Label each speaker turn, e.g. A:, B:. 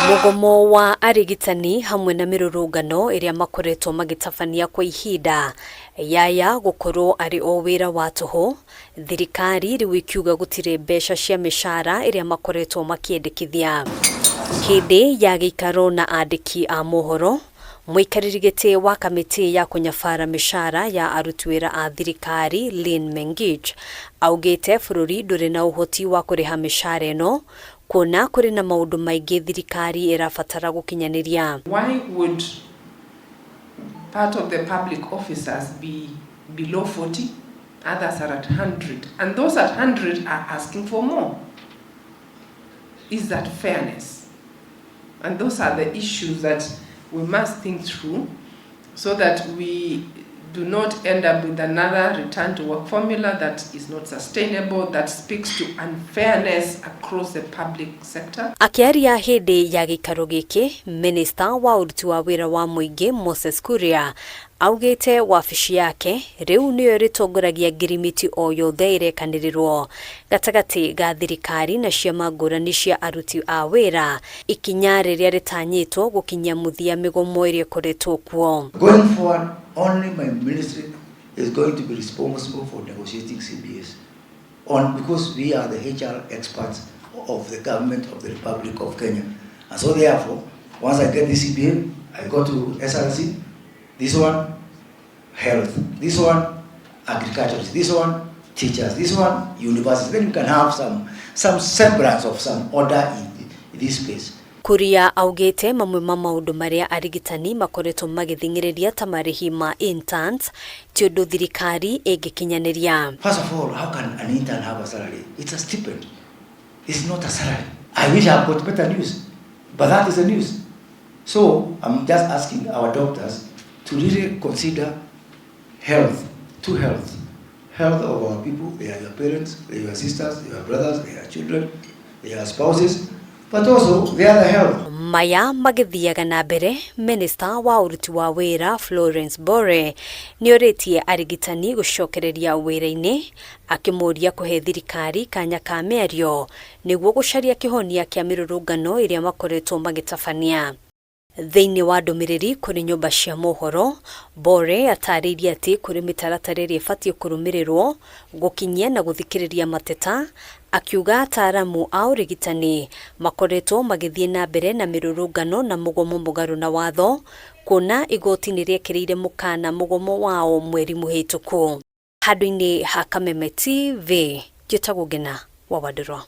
A: Mũgomo wa arigitani hamwe na mĩrũrũngano ĩrĩa makoretwo magĩtabania kwa ihinda yaya gũkorwo arĩ o wĩra wa tũhũ, thirikari rĩu ĩkiuga gũtirĩ mbeca cia mĩcara ĩrĩa makoretwo makĩendekithia. Hĩndĩ ya gĩikaro na andĩki a mohoro, mũikarĩri gĩtĩ wa kamĩtĩ ya kũnyabara mĩcara ya aruti wĩra a thirikari Lynn Mengich augĩte bũrũri ndũrĩ na ũhoti wa kũrĩha mĩcara ĩno kuona kũrĩ na maũndũ maingĩ thirikari ĩrabatara gũkinyanĩria.
B: Why would part of the public officers be below 40? Others are at 100. And those at 100 are asking for more. Is that fairness? And those are the issues that we must think through so that we do not end up with another return to work formula that is not sustainable, that speaks to unfairness across the public sector.
A: Akĩaria hĩndĩ ya gĩikaro gĩkĩ, minista wa ũruti wa wĩra wa mũingĩ Moses Kuria augĩte wabici yake rĩu nĩyo ĩrĩtongoragia ngirimiti o yothe ĩrekanĩrĩrwo gatagatĩ ga thirikari na ciama ngũrani cia aruti a wĩra, ikinya rĩrĩa rĩtanyĩtwo gũkinyia mũthia mĩgomo ĩrĩa ĩkoretwo kuo.
C: Going forward, only my ministry is going to be responsible for negotiating CBS on because we are the HR experts of the government of the Republic of Kenya. And so therefore, once I get the CBA, I go to SRC, this one, health, this one, agriculture, this one, teachers, this one, universities. Then you can have some semblance of some order in this space.
A: Kuria augĩte mamwe ma maũndũ marĩa arigitani makoretwo magĩthing'ĩrĩria ta marĩhi ma interns ti ũndũ thirikari ĩngĩkinyanĩria.
C: First of all, how can an intern have a salary? It's a stipend. It's not a salary. I wish I've got better news, but that is the news. So I'm just asking our doctors to really consider health, to health, health of our people. They are your parents, they are your sisters, they are your brothers, they are children, they are spouses, but also they are the health.
A: Maya magĩthiaga na mbere, minista wa ũruti wa wĩra Florence Bore nĩorĩtie arigitani gũcokereria wĩra-inĩ, akĩmũria kũhe thirikari kanya ka mĩario nĩguo gũcaria kĩhonia kĩa mĩrũrũngano ĩrĩa makoretwo magĩtabania. Thĩinĩ wa ndũmĩrĩri kũrĩ nyũmba cia mohoro, Bore atarĩirie atĩ kũrĩ mĩtaratara ĩrĩa ĩbatiĩ kũrũmĩrĩrwo gũkinyia na gũthikĩrĩria mateta, akiuga ataaramu a ũrigitani makoretwo magĩthiĩ na mbere na mĩrũrũngano na mũgomo mũgarũ na watho, kuona igoti nĩ rĩekĩrĩire mũkana mũgomo wao mweri mũhĩtũku. Handũ-inĩ ha Kameme TV, njĩtagwo Ngina wa Wandirwa.